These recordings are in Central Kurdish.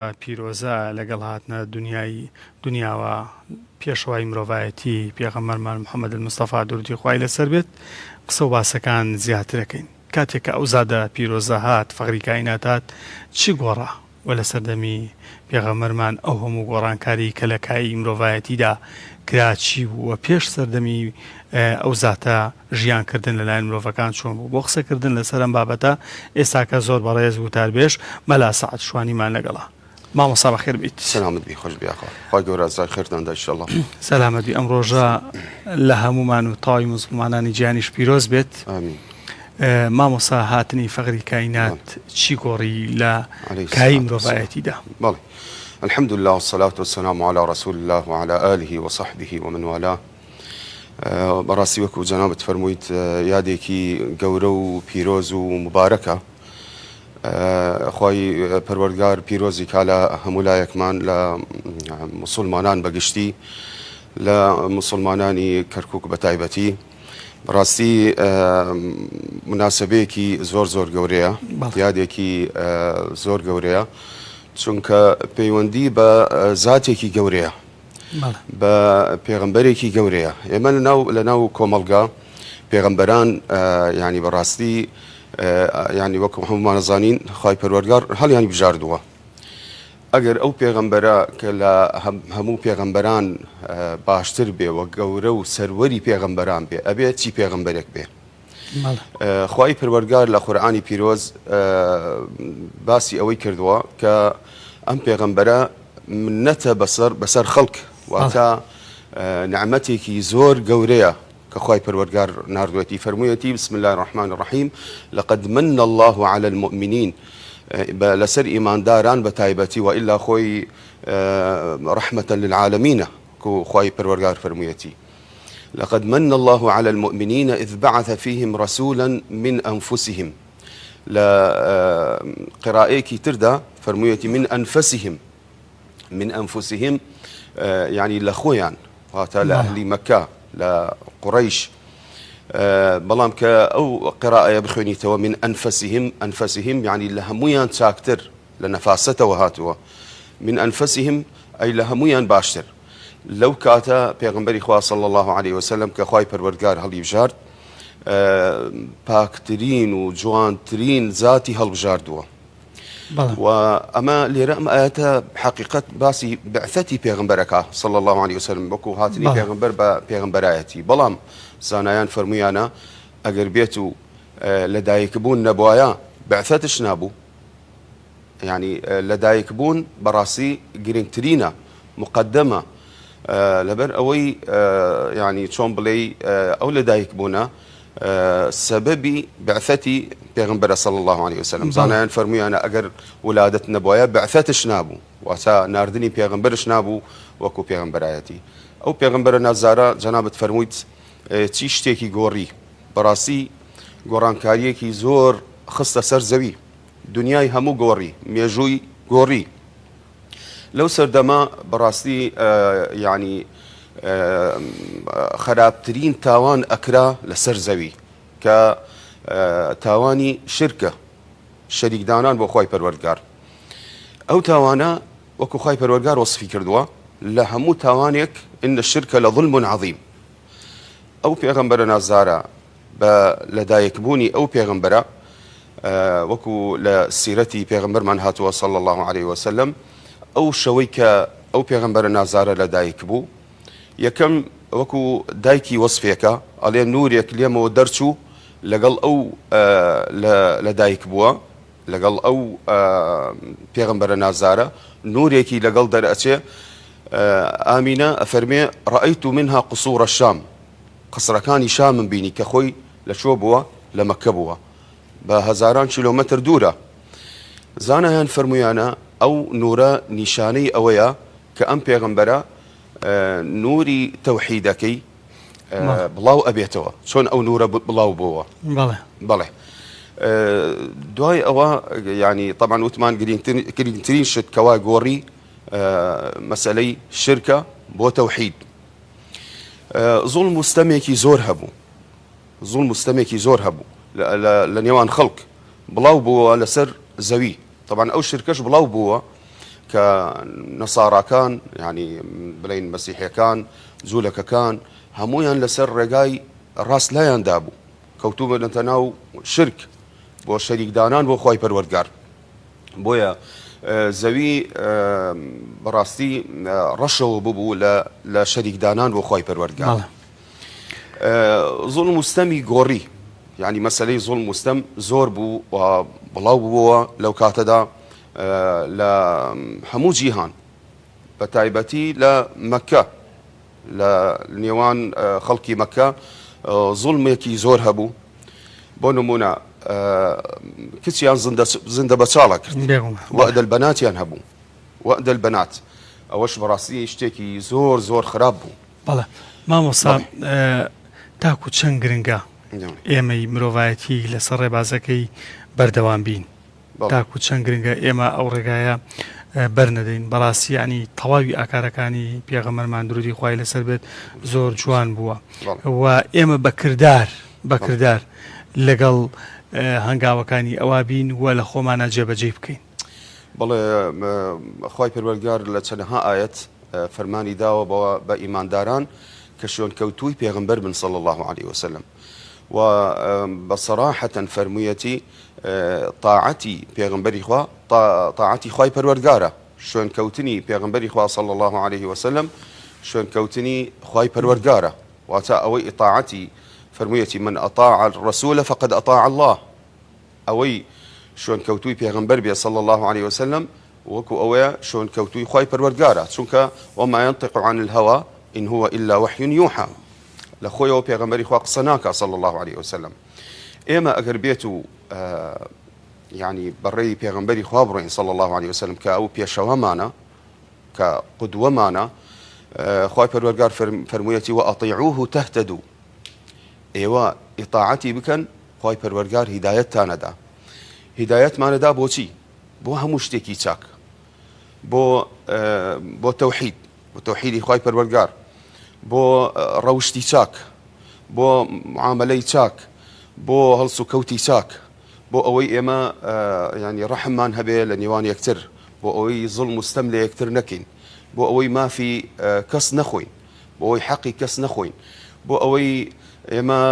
پیرۆزە لەگەڵ هاتنە دونیای دونیاوە پێشەوای مرۆڤایەتی پێغەمبەرمان محمد المصطفی درودی خوای لەسەر بێت قسە و باسەکان زیاترەکەین کاتێک کە ئەو زادە پیرۆزە هات فەخری کائینات هات چی گۆڕا و لە سەردەمی پێغەمبەرمان ئەو هەموو گۆڕانکاری کە لە کایی مرۆڤایەتیدا کرا چی بوو و پێش سەردەمی ئەو زاتە ژیان کردن لەلایەن مرۆڤەکان چۆن بوو؟ بۆ قسە کردن لەسەر ئەم بابەتە ئێستاکە زۆر بەڕێز وتاربێژ مەلا سەعد شوانیمان لەگەڵە. مامۆستا بەخێر بیت. سەلامەت بی خۆش بی ئاخۆ خوای گەورە جزای خێرتان دا ئیشەڵا. سەلامەت بی ئەم ڕۆژە لە هەموومان و تەواوی موسڵمانانی جیهانیش پیرۆز بێت. ئامین. مامۆستا هاتنی فەخری کاینات چی گۆڕی لە کایی مرۆڤایەتیدا؟ بەڵێ الحمدللە والصلاة والسلام علی رسول اللە وعلی آله وصحبه ومن والاه. بەڕاستی وەکو جەنابت فەرموویت یادێکی گەورە و پیرۆز و مبارەکە خوای پەروەردگار پیرۆزی کا لە هەموو لایەکمان لە مسلمانان بەگشتی لە مسلمانانی کەرکک بە تایبەتی بەڕاستی مناسبەیەکی زۆر زۆر گەورەیە یادێکی زۆر گەورەیە چونکە پەیوەندی بە زاتێکی گەورەیە بە پێغەمبەرێکی گەورەیە ئێمە لەناو لەناو کۆمەڵگا پێغەمبەران ینی بەڕاستی ینی وەکو هەمومانە زانین خی پەروەرگار هەڵیانی بژاردووە ئەگەر ئەو پێغەمبەرە کە لە هەموو پێغەمبەران باشتر بێ وە گەورە و سەروەری پێغەمبەران بێ ئەبێ چی پێغەمبەرێک بێ خوای پەروەردگار لە قورئانی پیرۆز باسی ئەوەی کردووە کە ئەم پێغەمبەرە منەتە بەسەر بەسەر خەڵک واتە نعمەتێکی زۆر گەورەیە کە خوای پەروەردگار ناردوێتی فەرموویەتی بسم الله الرحمن الرحیم لقد من الله على المؤمنین لەسەر ئیمانداران بە تایبەتی و ئیلا خۆی ڕەحمەتە للعالمینە کو خوای پەروەردگار فەرموویەتی لقد من اللە علی المومنین اذ بعث فیهم رسولا من انفسهم لە قرائەیەکی تردا فەرموویەتی من انفسهم من انفسهم یعنی لە خۆیان واتە لە ئەهلی مەکە لە قوڕەیش بەڵام کە ئەو قرائەیە بخوێنیتەوە من انفسهم انفسهم یعنی لە هەمویان چاکتر لە نەفاسەتەوە هاتووە من انفسهم ئەی لە هەموویان باشتر لەو کاتە پێغەمبەری خوا صلی اللە علیە وسلم کە خوای پەروەردگار هەڵیبژارد پاکترین و جوانترین زاتی هەڵبژاردووە و ئەمە لێرە ئەم ئاەتە حقیقت باسی بعثەتی پێغمبەرەکە صلی الله علیه وسلم وەکو هاتنی پێغمبەر بە پێغمبەرایەتی بەڵام زانایان فەرمویانە ئەگەر بێت و لەدایکبوون نەبواە بعثەتش نابوو یانی لەدایک بوون بەڕاستی گرنگترینە مقدمە لەبەر ئەوەی یانی چۆن بڵێی ئەو لەدایک بوونە سەبەبی بعثەتی پێغمبەرە صلی الله علیه وسلم زانایان فەرموویانە ئەگەر ولادەت نەبوایە بعثەتش نابوو واتە ناردنی پێغمبەرش نابوو وەکو پێغمبەرایەتی ئەو پێغمبەرە نازدارە جەنابت فەرموویت چی شتێکی گۆڕی بەڕاستی گۆڕانکاریەکی زۆر خستە سەر زەوی دونیای هەموو گۆڕی، مێژووی گۆڕی. لەو سەردەمە بەڕاستی یانی خراپترین تاوان ئەکرا لەسەر زەوی کە تاوانی شرکە، شەریکدانان بۆ خوای پەروەردگار. ئەو تاوانە وەکو خوای پەروەردگار وەسفی کردووە لە هەموو تاوانێک ان الشرک لظلم عظیم. ئەو پێغەمبەرە نازدارە بە لەدایکبوونی ئەو پێغەمبەرە وەکو لە سیرەتی پێغەمبەرمان هاتووە صلی اللە علیه وسلم ئەو شەوەی کە ئەو پێغەمبەرە نازارە لەدایک بوو یەکەم وەکو دایکی وەسفێکە ئەڵێ نورێک لێمەوە دەرچوو لەگەڵ ئەو لەدایک بووە لەگەڵ ئەو پێغەمبەرە نازارە نورێکی لەگەڵ دەرئەچێ ئامینە ئەفەرمێ رأیت منها قصور الشام قەسرەکانی شامم بینی کە خۆی لە کوێ بووە؟ لە مەککە بووە بە هەزاران کیلۆمەتر دوورە. زانایان فەرموویانە ئەو نوورە نیشانەی ئەوەیە کە ئەم پێغەمبەرە نووری تەوحیدەکەی بڵاو ئەبێتەوە. چۆن ئەو نوورە بڵاو بۆوە؟ بەڵێ. دوای ئەوە یانی تەبعەن وتمان گرینگترین شت کەوا گۆڕی مەسەلەی شرکە بۆ تەوحید. زوڵم و ستەمێکی زۆر هەبوو زوڵم و ستەمێکی زۆر هەبوو لە نێوان خەڵک بڵاو بووە لەسەر زەوی طبعا ئەو شرکەش بڵاو بووە. کە نەساراکان یانی بڵێین مەسیحیەکان، جولەکەکان هەموویان لەسەر ڕێگای ڕاست لایان دابوو، کەوتوبنەتە ناو شرک بۆ شەریک دانان بۆ خوای پەروەردگار. بۆیە زەوی بەڕاستی ڕەشەوە ببوو لە شەریک دانان بۆ خوای پەروەردگار. زوڵم و ستەمی گۆڕی یعنی مەسلەی زوڵم و ستەم زۆر بوو و بڵاو بووەوە لەو کاتەدا لە هەموو جیهان بە تایبەتی لە مەکە لە نێوان خەڵکی مەکە زوڵمێکی زۆر هەبوو بۆ نمونە کچیان زیندە بەچاڵە کرد وەدەل بەناتیان هەبوو وەدەل بەنات ئەوەش بەڕاستی شتێکی زۆر زۆر خراپ بوو. بەڵێ مامۆستا تاکو چەند گرنگە ئێمەی مرۆڤایەتی لەسەر ڕێبازەکەی بەردەوام بین تاکو چەند گرنگە ئێمە ئەو ڕێگایە بەرنەدەین بەڕاستی ینی تەواوی ئاکارەکانی پێغەمەرمان درودی خوای لەسەر بێت زۆر جوان بووە و ئێمە بەکردار بەکردار لەگەڵ هەنگاوەکانی ئەوە بین و لە خۆمانە جێبەجێ بکەین. بەڵێ خوای پەروەردگار لە چەنەها ئایەت فەرمانی داوە بەوە بە ئیمانداران کە شوێنکەوتووی پێغەمبەر بن صلی اللە علیه وسلم و بە صراحەتەن فەرموویەتی تاعەتی پێغەمبەری خوا تاعەتی خوای پەروەردگارە شوێنکەوتنی پێغەمبەری خوا صلی اللە علیه وسلم شوێنکەوتنی خوای پەروەردگارە واتە ئەوەی ئیتاعەتی فەرموویەتی من اطاع الرسول فقد اطاع الله ئەوەی شوێنکەوتووی پێغەمبەر بێ صلی اللە علیە وسلم وەکو ئەوەیە شوێنکەوتووی خوای پەروەردگارە چونکە وما ينطق عن الهوى إن هو إلا وحی یوحى لە خۆیەوە پێغەمبەری خوا قسە ناکا صلی اللە علیە وسلم ئێمە ئەگەر بێت و یعنی بەڕێی پێغەمبەری خوا بڕۆین صلی اللە علیە وسلم کە ئەو پێشەوەمانە کە قدوەمانە خوای پەروەردگار فەرموویەتی وأطیعوه تهتدوا ئێوە ئیتاعەتی بکەن خوای پەروەرگار هیدایەتتان ئەدا هیدایەتمان ئەدا بۆچی بۆ هەموو شتێکی چاک بۆ بۆ تەوحید بۆ تەوحیدی خوای پەروەرگار بۆ ڕەوشتی چاک بۆ معاملەی چاک بۆ هەڵس و کەوتی چاک بۆ ئەوەی ئێمە ینی ڕەحممان هەبێ لە نێوان یەکتر بۆ ئەوەی زوڵم و ستەم لە یەکتر نەکەین بۆ ئەوەی مافی کەس نەخۆین بۆ ئەوەی حەقی کەس نەخۆین، بۆ ئەوەی ئێمە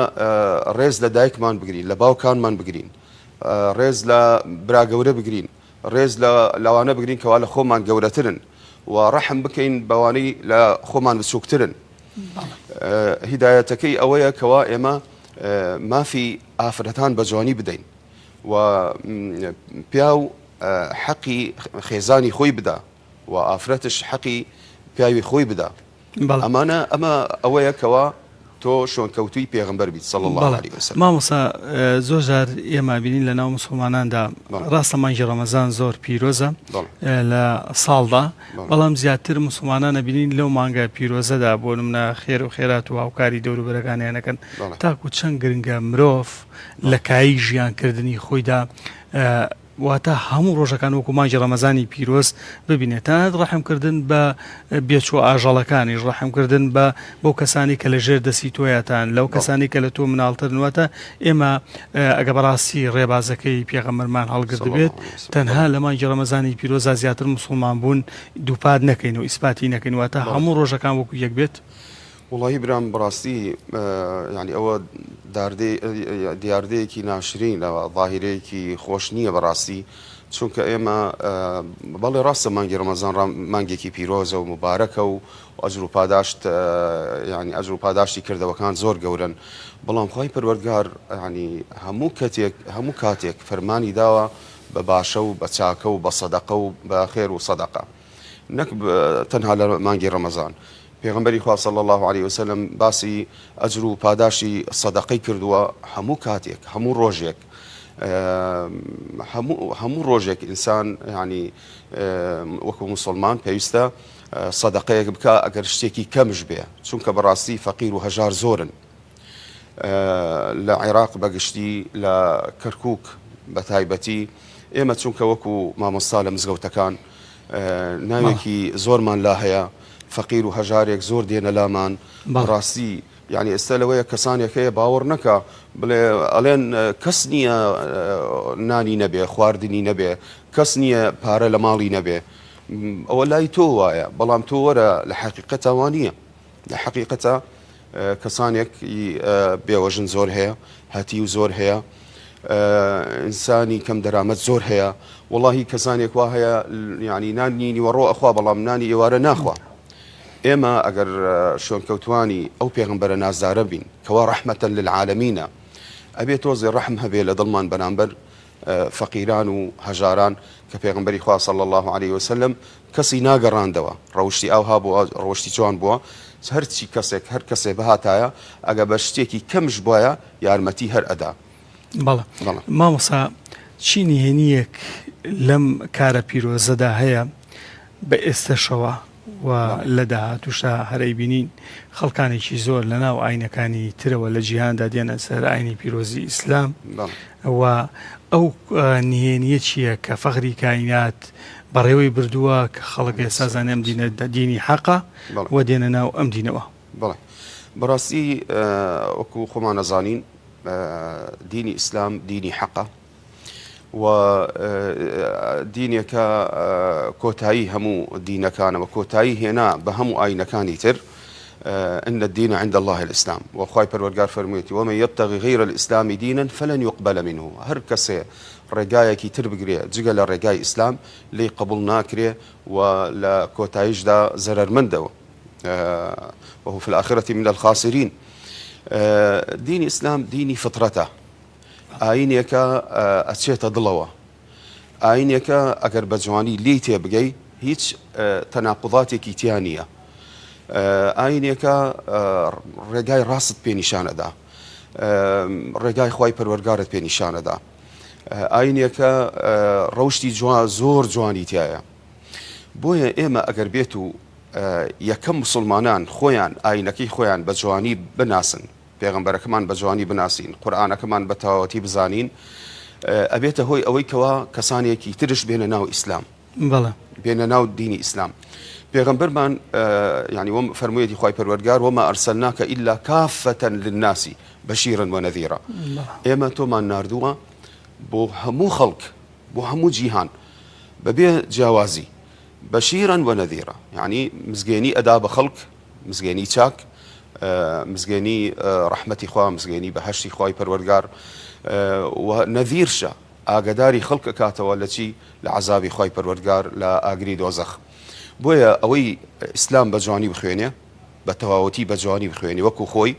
ڕێز لە دایکمان بگرین، لە باوکانمان بگرین، ڕێز لە برا گەورە بگرین، ڕێز لە لەوانە بگرین کەوا لە خۆمان گەورەترن و ڕەحم بکەین بەوانەی لە خۆمان بچووکترن. هیدایەتەکەی ئەوەیە کەوا ئێمە مافی ئافرەتان بە جوانی بدەین و پیاو حەقی خێزانی خۆی بدا و ئافرەتش حەقی پیاوی خۆی بدا ئەمانە ئەمە ئەوەیە کەوا تۆ شوێنکەوتووی پێغەمبەر بیت صلی اللە علیه وسلم. مامۆستا زۆر جار ئێمە بینین لە ناو مسوڵماناندا ڕاستە مانگی ڕەمەزان زۆر پیرۆزە لە ساڵدا بەڵام زیاتر مسوڵمانان ئەبینین لەو مانگە پیرۆزەدا بۆ نمونە خێر و خێرات و هاوکاری دەوروبەرەکانیان ئەکەن تاکو چەند گرنگە مرۆڤ لە کایی ژیانکردنی خۆیدا واتە هەموو ڕۆژەکان وەکو مانگی ڕەمەزانی پیرۆز ببینێت، تەنانەت ڕەحم کردن بە بێچووە ئاژەڵەکانیش، ڕەحم کردن بە بەو کەسانەی کە لە ژێر دەستی تۆیاتان، لەو کەسانەی کە لە تۆ مناڵترن، واتە ئێمە ئەگە بەڕاستی ڕێبازەکەی پێغەمبەرمان هەڵگرتبێت، تەنها لە مانگی ڕەمەزانی پیرۆزا زیاتر موسڵمان بوون دووپات نەکەین و ئیسپاتی نەکەین، واتە هەموو ڕۆژەکان وەکو یەک بێت. وەڵاهی برام بەڕاستی یانی ئەوە داردەی دیاردەیەکی ناشرینە ظاهیرەیەکی خۆش نییە بەڕاستی چونکە ئێمە بەڵێ ڕاستە مانگی ڕەمەزان مانگێکی پیرۆزە و مبارەکە و ئەجر و پاداشت یعنی ئەجر و پاداشتی کردەوەکان زۆر گەورن بەڵام خوای پەروەردگار ینی هەموو کەتێک هەموو کاتێک فەرمانی داوە بە باشە و بە چاکە و بە سەدەقە و بە خێر و سەدەقە نەک تەنها لە مانگی ڕەمەزان پێغەمبەری خوا صلی اللە علیە وسلم باسی ئەجر و پاداشتی سەدەقەی کردووە هەموو کاتێک هەموو ڕۆژێک هەموو هەموو ڕۆژێک ئینسان ینی وەکو مسلمان پێویستە سەدەقەیەک بکە ئەگەر شتێکی کەمش بێ چونکە بەڕاستی فەقیر و هەژار زۆرن لە عێراق بەگشتی لە کەرکک بە تایبەتی ئێمە چونکە وەکو مامۆستا لە مزگەوتەکان ناوێکی زۆرمان لا هەیە فەقیر و هەژارێک زۆر دێنە لامان بەڕاستی یعنی ئێستا لەوەیە کەسانێک هەیە باوەڕ نەکا بڵێ ئەڵێن کەس نییە نانی نەبێ خواردنی نەبێ کەس نییە پارە لە ماڵی نەبێ. ئەوە لای تۆ وایە بەڵام تۆ وەرە لە حەقیقەتا وا نییە لە حەقیقەتا کەسانێک بێوەژن زۆر هەیە هەتیو زۆر هەیە ئینسانی کەم دەرامەت زۆر هەیە وەڵاهی کەسانێک وا هەیە یعنی نانی نیوەڕۆ ئەخوا بەڵام نانی ئێوارە ناخوا ئێمە ئەگەر شوێنکەوتوانی ئەو پێغمبەرە نازدارە بین کەوا ڕەحمەتەن للعالەمینە ئەبێ تۆزێ ڕەحم هەبێ لە دڵمان بەرامبەر فەقیران و هەژاران کە پێغەمبەری خوا صلی اللە علیە وسلم کەسی ناگەڕاندەوە ڕەوشتی ئاوها بووە ڕەوشتی جوان بووە هەرچی کەسێک هەر کەسێ بهاتایە ئەگە بە شتێکی کەمش بوایە یارمەتی هەر ئەدا. بەڵێ مامۆستا چی نهێنییەک لەم کارە پیرۆزەدا هەیە بە ئێستەشەوە و لە داهاتووشدا هەر ئەیبینین خەڵکانێکی زۆر لە ناو ئاینەکانی ترەوە لە جیهاندا دێنە سەر ئاینی پیرۆزی ئیسلام و ئەو نهێنییە چییە کە فەخری کاینات بەڕێوەی بردووە کە خەڵک ئێستا زانێ ئەم دینە دینی حەقە و دێنە ناو ئەم دینەوە؟ بەڵێ بەڕاستی وەکو خۆمان ئەزانین دینی ئیسلام دینی حەقە و دینێکە کۆتایی هەموو دینەکانەوە کۆتایی هێنا بە هەموو ئاینەکانی تر ان الدين عند الله الاسلام وخوای پەروەردگار فەرموویەتی ومن يبتغي غير الاسلام دينا فلن يقبل منه هەر کەسێ ڕێگایەکی تر بگرێ جگە لە ڕێگای ئیسلام لێی قبوڵ ناکرێ و لە کۆتاییشدا زەرەرمەندەوە وهو في الآخرة من الخاسرين دینی ئیسلام دینی فطرەتە ئایینێکە ئەچێتە دڵەوە، ئایینێکە ئەگەر بە جوانی لێی تێبگەی هیچ تەناقوزاتێکی تیا نییە، ئایینێکە ڕێگای ڕاستت پێ نیشان ئەدا، ڕێگای خوای پەروەرگارت پێ نیشان ئەدا، ئایینێکە ڕەوشتی جوان زۆر جوانی تیایە. بۆیە ئێمە ئەگەر بێت و یەکەم موسڵمانان خۆیان ئایینەکەی خۆیان بە جوانی بناسن، پێغەمبەرەکەمان بە جوانی بناسین، قورئانەکەمان بە تەواوەتی بزانین، ئەبێتە هۆی ئەوەی کەوا کەسانێکی ترش بێنە ناو ئیسلام. بەڵێ. بێنە ناو دینی ئیسلام. پێغەمبەرمان یعنی وەم فەرموویەتی خوای پەروەردگار وما ارسلناک الا کافة للناس بشیرا ونذیرا. ئێمە تۆمان ناردووە بۆ هەموو خەڵک، بۆ هەموو جیهان بەبێ جیاوازی بشیرا ونذیرا یعنی مزگێنی ئەدا بە خەڵک مزگێنی چاک، مزگێنی ڕەحمەتی خوا، مزگێنی بەهەشتی خوای پەروەردگار و نەذیرشە، ئاگەداری خەڵک ئەکاتەوە لە چی؟ لە عەزابی خوای پەروەردگار، لە ئاگری دۆزەخ. بۆیە ئەوەی ئیسلام بە جوانی بخوێنێ، بە تەواوەتی بە جوانی بخوێنێ وەکو خۆی،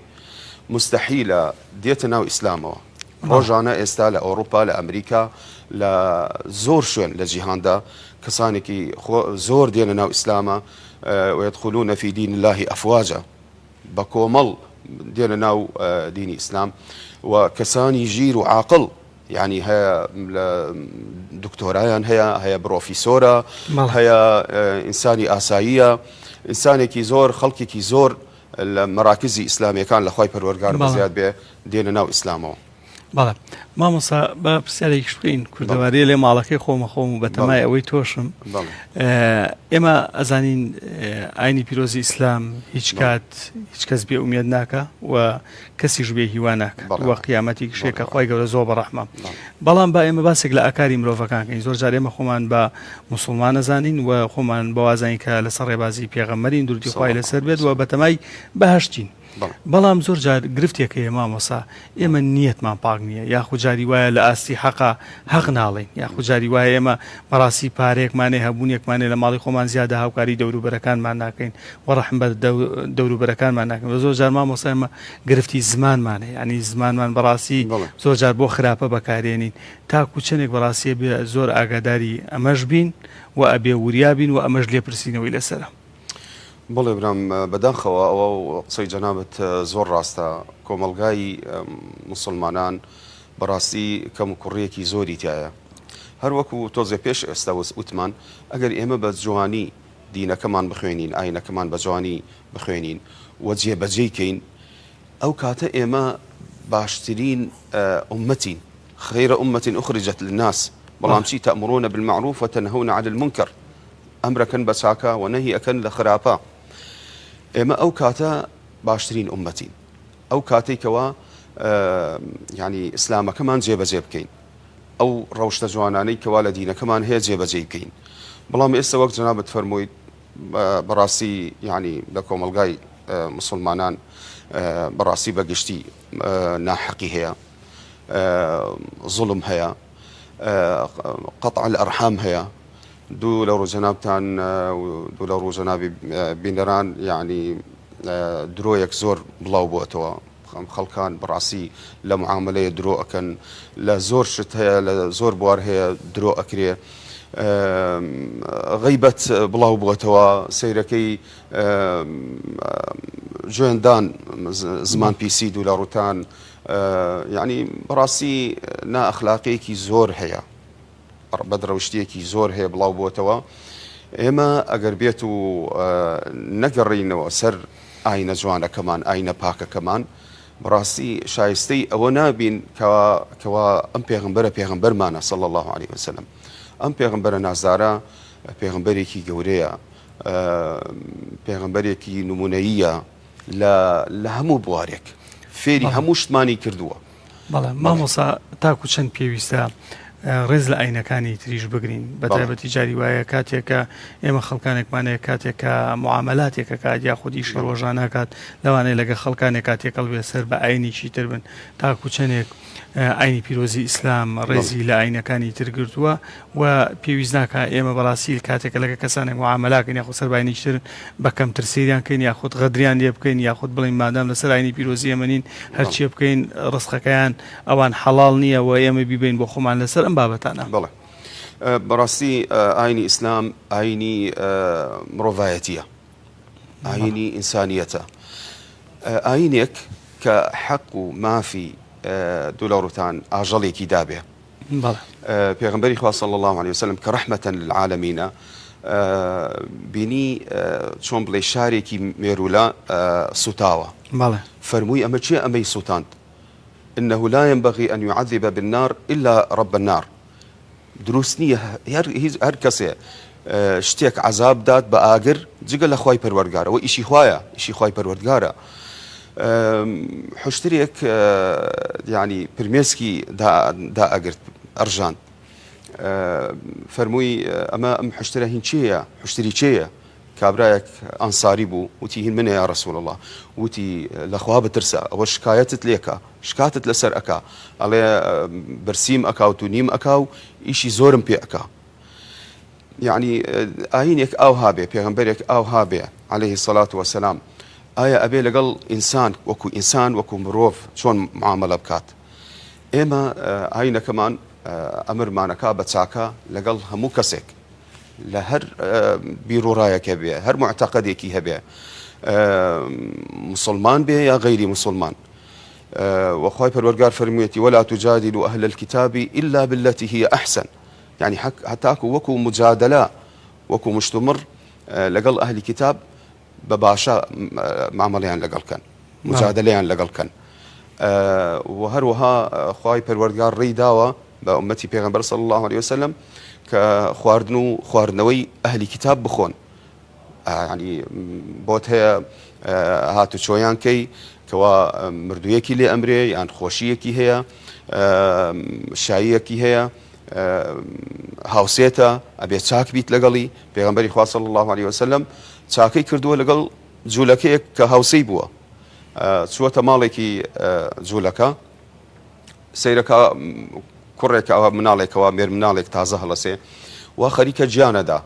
موستەحیلە دێتە ناو ئیسلامەوە. ڕۆژانە ئێستا لە ئەوڕوپا، لە ئەمریکا، لە زۆر شوێن لە جیهاندا کەسانێکی زۆر دێنە ناو ئیسلامە، ویدخلون فی دین اللە افواجا، بە کۆمەڵ دێنە ناو دینی ئیسلام و کەسانی ژیر و عاقڵ یعنی هەیە لە دکتۆرایان هەیە هەیە بڕۆفیسۆرە هەیە ئینسانی ئاساییە ئینسانێکی زۆر خەڵکێکی زۆر لە مەراکزی ئیسلامیەکان لە خوای پەروەرگار بەزیاد بێ دێنە ناو ئیسلامەوە. بەڵێ مامۆسا با پرسیارێکیش بکەین کوردەواریە لێ ماڵەکەی خۆمە خۆم و بەتەمای ئەوەی تۆشم ئێمە ئەزانین ئاینی پیرۆزی ئیسلام هیچ کات هیچ کەس بێ ئومێد ناکە و کەسیش بێ هیوا ناکە وە قیامەتی شێکە خی گەورە زۆر بەڕەحمە بەڵام با ئێمە باسێک لە ئاکاری مرۆڤەکان کەین زۆر جار ئێمە خۆمان بە موسڵمان ئەزانین و خۆمان بەوازانین کە لەسەر ڕێبازی پێغەمبەرین درودی خوای لەسەر بێت و بەتەمای بەهەشتین بەڵام زۆر جار گرفتێک هەیە مامۆسا ئێمە نیەتمان پاک نییە یاخود جاری وایە لە ئاستی حەقا حەق ناڵێین یاخود جاری وایە ئێمە بەڕاستی پارەیەکمانێ هەبوونێکمانێ لە ماڵی خۆمان زیادە هاوکاری دەوروبەرەکانمان ناکەین و ڕەحم بە دەوروبەرەکانمان ناکەین زۆر جار مامۆسا ئێمە گرفتی زمانمان هەیە یانی زمانمان بەڕاستی زۆر جار بۆ خراپە بەکارێنین تاکو چەنێک بەڕاستی ئەبێ زۆر ئاگاداری ئەمەش بین و ئەبێ وریا بین و ئەمەش لێپرسینەوەی لەسەرە. بەڵێ برام بەداخەوە ئەوە قسەی جەنابت زۆر ڕاستە کۆمەڵگای موسڵمانان بەڕاستی کەم و کوڕیەکی زۆری تایە هەر وەکو تۆزێ پێش ئێستا وتمان ئەگەر ئێمە بە جوانی دینەکەمان بخوێنین ئاینەکەمان بە جوانی بخوێنین و جێبەجێی کەین ئەو کاتە ئێمە باشترین ئوممەتین، خیر امە اخرجت للناس، بەڵام چی تامرون بالمعروف وتنهون عن المنکر، ئەمرەکەن بە چاکە و نەهی ئەکەن لە خراپە، ئێمە ئەو کاتە باشترین ئوممەتین، ئەو کاتەی کەوا یانی ئیسلامەکەمان جێبەجێ بکەین، ئەو ڕەوشتە جوانانەی کەوا لە دینەکەمان هەیە جێبەجێی بکەین. بەڵام ئێستا وەک جەنابت فەرموویت بەڕاستی یانی لە کۆمەڵگای مسلمانان بەڕاستی بەگشتی ناحەقی هەیە زوڵم هەیە قطع الارحام هەیە دوو لە ڕوو جەنابتان دوو لە ڕوو جەنابی بینەران یعنی درۆیەک زۆر بڵاو بووەتەوە خەڵکان بەڕاستی لە معاملەیە درۆ ئەکەن لە زۆر شت هەیە لە زۆر بوار هەیە درۆ ئەکرێ غیبەت بڵاو بووەتەوە سەیرەکەی جوێندان زمان پیسی دوو لە ڕوتان یعنی بەڕاستی نائەخلاقیەکی زۆر هەیە بەدڕەوشتیەکی زۆر هەیە بڵاو بووەتەوە ئێمە ئەگەر بێت و نەگەڕینەوە سەر ئاینە جوانەکەمان ئاینە پاکەکەمان بەڕاستی شایستەی ئەوە نابین کەوا کەوا ئەم پێغمبەرە پێغمبەرمانە صلی الله علیه وسلم ئەم پێغمبەرە نازدارە پێغمبەرێکی گەورەیە پێغمبەرێکی نمونەییە لە لە هەموو بوارێک فێری هەموو شتمانی کردووە. بەڵێ مامۆسا تاکو چەند پێویستە ڕێز لە ئاینەکانی تریش بگرین بە تایبەتی جاری وایە کاتێکە ئێمە خەڵکانێکمانەیە کاتێکە معاملاتێکە کات یاخود ئیشی ڕۆژانەکات لەوانەیە لەگە خەڵکانێک کاتێکەڵ بێ سەر بە ئاینێکی تر بن تاکو چەندێک ئاینی پیرۆزی ئیسلام ڕێزی لە ئاینەکانی تر گرتووە و پێویست ناکا ئێمە بەڕاستی کاتێک کە لەگە کەسانێک معامەلا کەین یاخود سەر بە ئاینێکی تر بە کەمتر سەیریان کەین یاخود غەدریان لێ بکەین یاخود بڵێین مادام لەسەر ئاینی پیرۆزی ئێمە نین هەرچیە بکەین ڕزقەکەیان ئەوان حەڵاڵ نییە و ئێمە بیبەین بۆ خۆمان لەسەر ئەم بابەتانە. بەڵێ بەڕاستی ئاینی ئیسلام ئاینی مرۆڤایەتیە ئاینی ئینسانیەتە ئاینێک کە حەق و مافی دوولەڕوتان ئاژەڵێکی دابێ پێغەمبەری خوا صلی اللە علیە وسلم کە رحمەتە للعالمینە بینی چۆن بڵێ شارێکی مێرولە سوتاوە فەرمووی ئەمە چێ ئەمەی سوتاند انه لا ينبغي ان يعذب بالنار الا رب النار دروست نییە هەر کەسێ شتێک عذاب دات بە ئاگر جگە لە خوای پەروەردگارەوە ئیشی خوایە ئیشی خوای پەروەردگارە حوشترێک یانی پرمێسکی دائەگرت ئەڕژاند فەرمووی ئەمە ئەم حشترە هین چێیە حشتری چێیە کابرایەک ئەنساری بوو وتی هین منە یا رسول الله وتی لەخوا بترسە ئەوە شکایەتت لێکە شکاتت لەسەر ئەکا ئەڵێ برسیم ئەکا و تو نیم ئەکا و ئیشی زۆرم پێ ئەکا یەعنی ئایینێک ئاوها بێ، پێغەمبەرێک ئاوها بێ علیە الصلوە والسلام، ئایا ئەبێ لەگەڵ ئینسان وەکو ئینسان وەکو مرۆڤ چۆن معامەلە بکات؟ ئێمە ئایینەکەمان ئەمرمان ئەکا بە چاکە لەگەڵ هەموو کەسێک لە هەر بیروڕایەک هەبێ، هەر موعتەقەدێکی هەبێ، موسڵمان بێ یا غەیری موسڵمان. وە خوای پەروەردگار فەرموویەتی ولا تجادلوا اهل الكتاب الا بالتي هي احسن یانی هەتاکو وەکو موجادەلە وەکو مشتومڕ لەگەڵ ئەهلی کیتاب بە باشە مامەڵەیان لەگەڵ کەن مجادلەیان لەگەڵ کەن و هەروەها خوای پەروەردگار ڕێی داوە بە ئومەتی پێغەمبەر صلی الله علیه وسلم کە خواردن و خواردنەوەی ئەهلی کتاب بخۆن یانی بۆت هەیە هاتوچۆیان کەی کەوا مردوویەکی لێ ئەمرێ یان خۆشیەکی هەیە شاییەکی هەیە هاوسێتە ئەبێ چاک بیت لەگەڵی پێغمبەری خوا صلی الله علیه وسلم چاکەی کردووە لەگەڵ جوولەکەیەک کە هاوسەی بووە چووەتە ماڵێکی جوولەکە سەیرەکە کوڕێکەوە مناڵێکەوە مێر مناڵێک تازە هەڵەسێ و خەریکە گیانەدا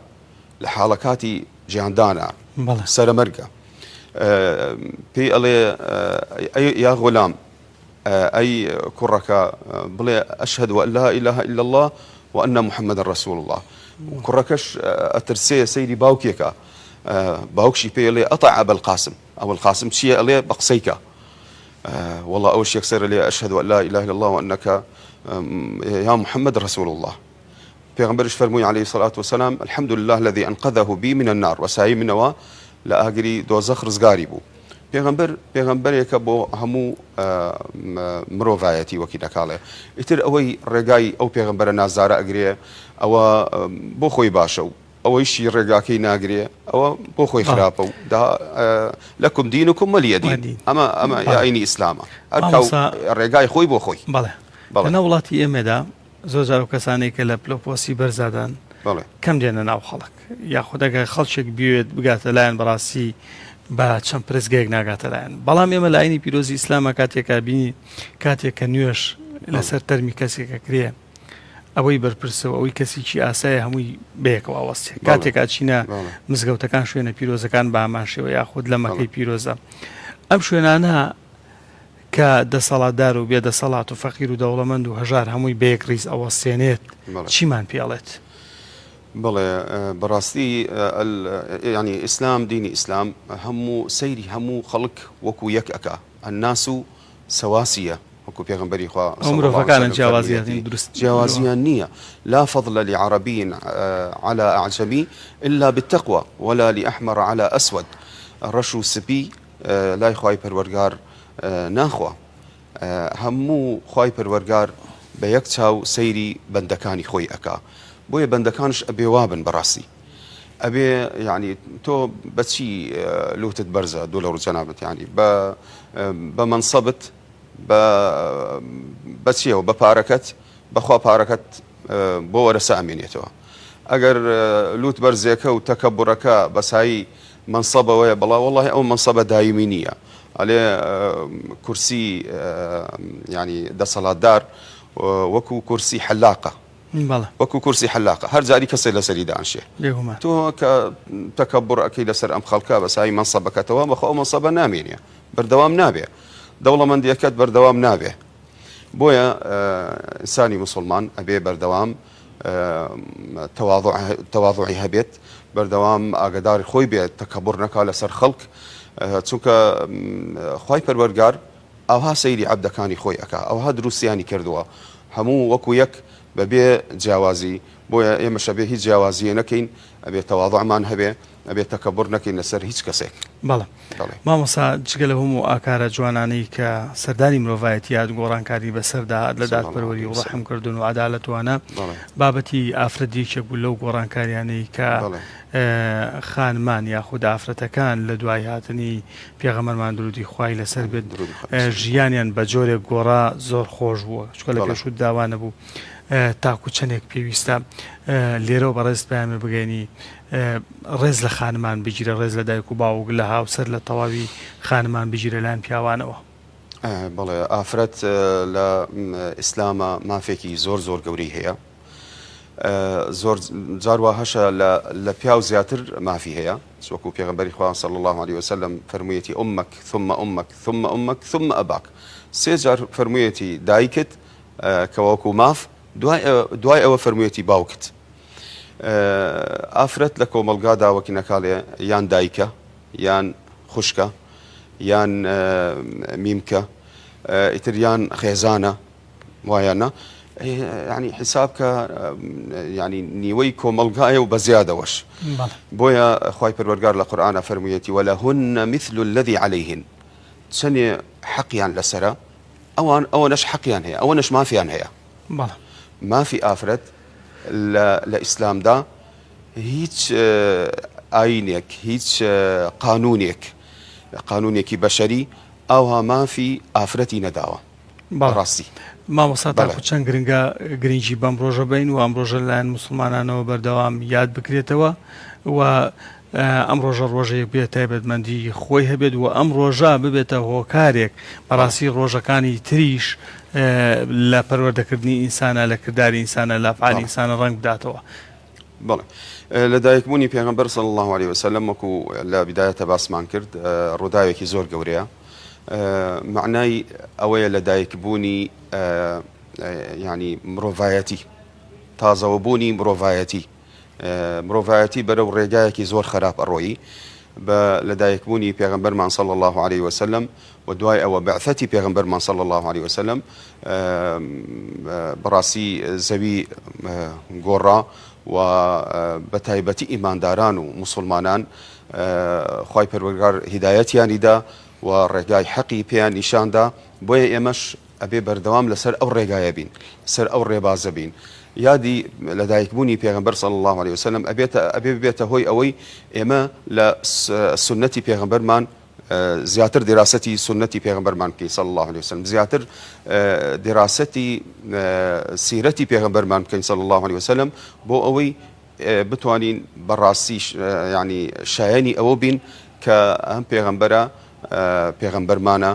لە حاڵەکاتی گیاندانە سەرەمەرگە پێی ئەڵێ یا غولام ئەی کوڕەکە بڵێ ئەشهد وە لا إله إلا الله وأن محمد رسول الله کوڕەکەش ئەترسێ سەیری باوکێکە باوکشی پێی ئەڵێ أطع أبا القاسم ئەبو القاسم چییە ئەڵێ بە قسەیکە وەڵا ئەوش یەکسەرە لێ أشهد أن لا إله إلا الله وأنك يا محمد رسول الله پێغەمبەریش فەرمووی علیە الصلوة والسلام الحمد للە الذی انقذه بی من النار بە سایەی منەوە لە ئاگری دۆزەخ ڕزگاری بوو. پێغەمبەر پێغەمبەرێکە بۆ هەموو مرۆڤایەتی وەکی نەکاڵێ ئیتر ئەوەی ڕێگای ئەو پێغەمبەرە نازدارە ئەگرێ ئەوە بۆ خۆی باشە و ئەوەیشی ڕێگاکەی ناگرێ ئەوە بۆ خۆی خراپە و دا لەکم دینکم وەلیە دین ئەمە ئەمە ئاینی ئیسلامە هەر ڕێگای خۆی بۆ خۆی. بەڵێ لەناو وڵاتی ئێمەدا زۆر جار ئەو کەسانەی کە لە پلە و پۆستی بەرزادان. کەم دێنە ناو خەڵک یاخود ئەگەر خەڵکێک بیەوێت بگاتە لایەن بەڕاستی بە چەند پرسگەیەک ناگاتە لایەن بەڵام ئێمە لە ئاینی پیرۆزی ئیسلامە کاتێکا بینی کاتێک کە نوێژ لەسەر تەرمی کەسێکە کرێ ئەوەی بەرپرسە و ئەوەی کەسێکی ئاسایە هەمووی بەیەکەوە ئەوەستێ کاتێک ئەچینە مزگەوتەکان شوێنە پیرۆزەکان بە هەمان شێوە یاخود لە مەکەی پیرۆزە ئەم شوێنانە کە دەسەڵاتدار و بێ دەسەڵات و فەقیر و دەوڵەمەند و هەژار هەمووی بەیەک ڕیز ئەوەستێنێت چیمان پێ ئەڵێت؟ بەڵێ بەڕاستی یانی ئیسلام دینی ئیسلام هەموو سەیری هەموو خەڵک وەکو یەک ئەکا الناس سواسیە وەکو پێغەمبەری خوا ئەو صلی الله علیه مرۆڤەکانن وسلم جیاوازیان فەرموویەتی دروست جیاوازیان نییە لا فضل لعربی علی اعجمی الا بالتقوی ولا لأحمر علی اسود ڕەش و سپی لای خوای پەروەرگار ناخوا هەموو خوای پەروەرگار بە یەک چاو سەیری بەندەکانی خۆی ئەکا بۆیە بەندەکانش ئەبێ وابن بەڕاستی ئەبێ یعنی تۆ بەچی لوتت بەرزە دوو لە ڕوو جەنابت یعنی بە بە مەنسەبت بە بەچیەوە بە پارەکەت بەخوا پارەکەت بۆ وەرەسە ئەمێنێتەوە ئەگەر لوت بەرزێکە و تەکەبورەکە بەسایی مەنسەبەوەیە بەڵا وەڵاهی ئەو مەنسەبە دایمی نییە ئەلێ کورسی یانی دەسەڵاتدار وەکو کورسی حەلاقە وەکو کورسی حەلاقە هەر جاری کەسێ لەسەری دانشێ تۆ کە تەکەبور ئەەکەی لەسەر ئەم خەڵکە بەسایی مەنسەبەکەتەوە بەخۆ ئەو مەنسەبە نامێنێ بەردەوام نابێ دەوڵەمەندیەکەت بەردەوام نابێ بۆیە ئینسانی موسڵمان ئەبێ بەردەوام تەواضعی هەبێت بەردەوام ئاگداری خۆی بێت تەکەبور نەکا لەسەر خەڵک چونکە خوای پەروەرگار ئەوها سەیری عەبدەکانی خۆی ئەکا ئەوها دروستیانی کردووە هەموو وەکو یەک بەبێ جیاوازی بۆیە ئێمەش ئەبێ هیچ جیاوازیە نەکەین ئەبێ تەواضعمان هەبێ ئەبێ تەکەبور نەکەین لەسەر هیچ کەسێک. بەڵێ مامۆستا جگە لەو هەموو ئاکارە جوانانەی کە سەردانی مرۆڤایەتی هات گۆڕانکاری بەسەردا هات لە دادپەروەری و ڕەحم کردن و عەدالەت وانە بابەتی ئافرەت یەکێک بوو لەو گۆڕانکاریانەی کە خانمان یاخود ئافرەتەکان لە دوای هاتنی پێغەمبەرمان درودی خوای لەسەر بێت ژیانیان بە جۆرێک گۆڕا زۆر خۆش بووە چونکە لە پێشوو داوا نەبوو تاکو چەندێک پێویستە لێرەوە بەڕێزت پەیامێ بگەینی ڕێز لە خانمان بگیرە، ڕێز لە دایک و باوک، لە هاوسەر، لە تەواوی خانمان بگیرە لایەن پیاوانەوە. بەڵێ ئافرەت لە ئیسلاما مافێکی زۆر زۆر گەورەی هەیە زۆر جار وا هەشە لە پیاو زیاتر مافی هەیە وەکو پێغەمبەری خوا صلی الله علیه وسلم فەرموویەتی امک ثم امک ثم امک ثم اباک سێ جار فەرموویەتی دایکت کە وەکو ماف دوای ئەوە فەرموویەتی باوکت ئافرەت لە کۆمەڵگادا وەکی نەکاڵێ یان دایکە یان خوشکە یان میمکە ئیتر یان خێزانە وایە نا ینی حیساب کە ینی نیوەی کۆمەڵگایە و بە زیادەوەش بۆیە خوای پەروەردگار لە قورئانە فەرموویەتی ولهن مثل الذي عليهن چەنێ حەقیان لەسەرە ئەوان ئەوەنەش حەقیان هەیە ئەوەنەش مافیان هەیە مافی ئافرەت لە لە ئیسلامدا هیچ ئاینێک هیچ قانونێک قانونێکی بەشەری ئاوها مافی ئافرەتی نەداوە بەڕاستی. مامۆستا تاکو چەند گرنگە گرنگی بەم ڕۆژە بین و ئەم ڕۆژە لەلایەن موسڵمانانەوە بەردەوام یاد بکرێتەوە و ئەم ڕۆژە ڕۆژێک بێت تایبەتمەندی خۆی هەبێت و ئەم ڕۆژە ببێتە هۆکارێک بەڕاستی ڕۆژەکانی تریش لە پەروەردەکردنی ئینسانە لە کرداری ئینسانە لە ئەفعالی ئینسانە ڕەنگ بداتەوە. بەڵێ لە دایکبوونی پێغەمبەر صلی اللە علیه وسلم وەکو لە بدایەتە باسمان کرد ڕووداوێکی زۆر گەورەیە معنای ئەوەیە لە دایکبوونی ینی مرۆڤایەتی تازەوەبوونی مرۆڤایەتی مرۆڤایەتی بەرەو ڕێگایەکی زۆر خەراپ ئەڕۆیی بە لەدایکبوونی پێغەمبەرمان صلی اللە علیه وسلم و دوای ئەوە بەعثەتی پێغەمبەرمان صلی اللە علیه وسلم بەڕاستی زەوی گۆڕا و بە تایبەتی ئیمانداران و موسڵمانان خوای پەروەردگار هیدایەتیانی دا و ڕێگای حەقی پێیان نیشاندا بۆیە ئێمەش ئەبێ بەردەوام لەسەر ئەو ڕێگایە بین، لەسەر ئەو ڕێبازە بین. یادی لەدایکبوونی پێغەمبەر صلی اللە علیە وسلم ئەبێتە ئەبێ ببێتە هۆی ئەوەی ئێمە لە سوننەتی پێغەمبەرمان زیاتر دیراسەتی سوننەتی پێغەمبەرمان بکەین صلی اللە علیە وسلم، زیاتر دیراسەتی سیرەتی پێغەمبەرمان بکەین صلی اللە علیە وسلم بۆ ئەوەی. بتوانین بەڕاستی یانی شایەنی ئەوە بین کە ئەم پێغەمبەرە پێغەمبەرمانە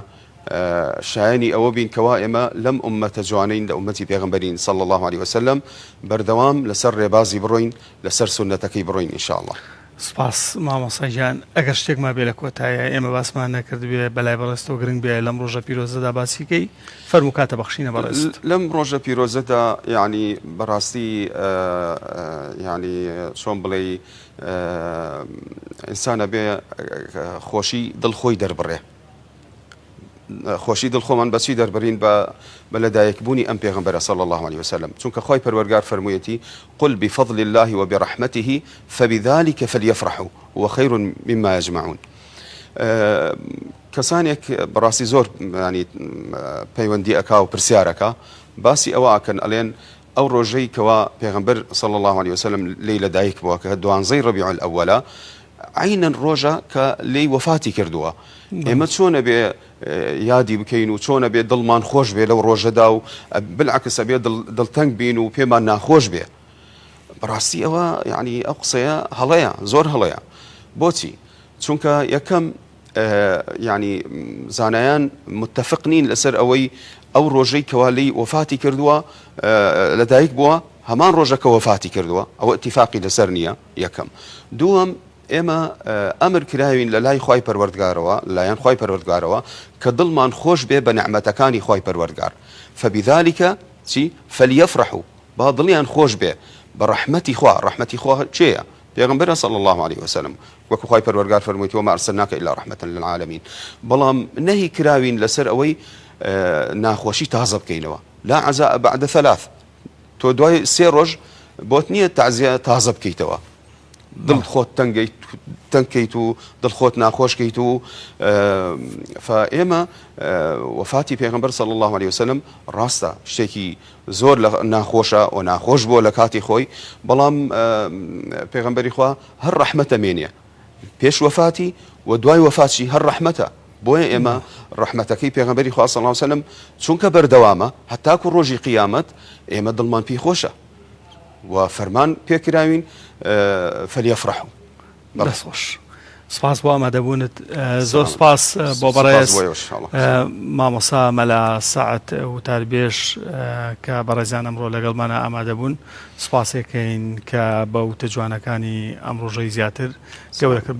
شایەنی ئەوە بین کەوا ئێمە لەم ئوممەتە جوانەین لە ئوممەتی پێغەمبەرین صلی اللە علیە وسلم بەردەوام لەسەر ڕێبازی بڕۆین لەسەر سوننەتەکەی بڕۆین ان شاء اللە. سپاس مامۆستا گیان ئەگەر شتێک مابێ لە کۆتاییا ئێمە باسمان نەکردبێ بەلای بەڕێزتەوە گرنگ بێ لەم ڕۆژە پیرۆزەدا باسی کەی فەرموو کاتە بەخشینە بەڕێزت. لەم ڕۆژە پیرۆزەدا یەعنی بەڕاستی یەعنی چۆن بڵێی ئینسان ئەبێ خۆشی دڵ خۆی دەربڕێ خۆشی دڵ خۆمان بەچی دەربرین بە بە لەدایکبوونی ئەم پێغەمبەرە صلی الله علیه وسلم چونکە خوای پەروەرگار فەرموویەتی قل بفضل الله وبرحمته فبذلك فليفرحوا هو خير مما يجمعون کەسانێک بەڕاستی زۆر ینی پەیوەندی ئەکا و پرسیارەکە باسی ئەوە ئەکەن ئەلێن ئەو ڕۆژەی کەوا پێغەمبەر صلی اللە علیە وسلم لێی لەدایک بووە کە دوانزەی ڕەبیع الاولە عەینەن ڕۆژە کە لێی وەفاتی کردووە ئێمە چۆن ئەبێ یادی بکەین و چۆن ئەبێ دڵمان خۆش بێ لەو ڕۆژەدا و بالعکس ئەبێ دڵتەنگ بین و پێمان ناخۆش بێ بەڕاستی ئەوە یعنی ئەو قسەیە هەڵەیە زۆر هەڵەیە بۆچی چونکە یەکەم یانی زانایان متفق نین لەسەر ئەوەی ئەو ڕۆژەی کەوا لێی وەفاتی کردووە لەدایک بووە هەمان ڕۆژە کە وەفاتی کردووە ئەوە اتفاقی لەسەر نییە یەکەم دووەم ئێمە ئەمر کراوین لە لای خوای پەروەردگارەوە لایەن خوای پەروەردگارەوە کە دڵمان خۆش بێ بە نعمەتەکانی خوای پەروەردگار فبذلك چی فليفرحوا با دڵیان خۆش بێ بە ڕەحمەتی خوا ڕەحمەتی خوا کێیە پێغەمبەرە صلی اللە علیە وسلم وەکو خوای پەروەرگار فەرموویەتی وما ارسلناک الا رحمة للعالمین بەڵام نەهی کراوین لەسەر ئەوەی ناخۆشی تازە بکەینەوە لا عزاء بعد ثلاث تۆ دوای سێ ڕۆژ بۆت نییە تەعزیە تازە بکەیتەوە دڵ خۆت تەنگەیت تەنکەیت و دڵ خۆت ناخۆشکەیت و ئێمە وەفاتی پێغمبەر صلی الله علیه وسلم ڕاستە شتێکی زۆر لە ناخۆشە و ناخۆش بووە لە کاتی خۆی بەڵام پێغەمبەری خوا هەر ڕەحمەتە مێنێ پێش وەفاتی و دوای وەفاتشی هەر ڕەحمەتە بۆیە ئێمە ڕەحمەتەکەی پێغەمبەری خوا صلی الله علیه وسلم چونکە بەردەوامە هەتاکو ڕۆژی قیامەت ئێمە دڵمان پێی خۆشە و فەرمان پێکراوین فلیفرحوا دەست خۆش سپاس بۆ ئامادەبوونت زۆر سپاس بۆ بەڕێز مامۆسا مەلا سەعد وتاربێژ کە بەڕێزیان ئەمڕۆ لەگەڵمانە ئامادەبوون سپاسێکەین کە بە وتە جوانەکانی ئەم ڕۆژەی زیاتر گەورە کرد.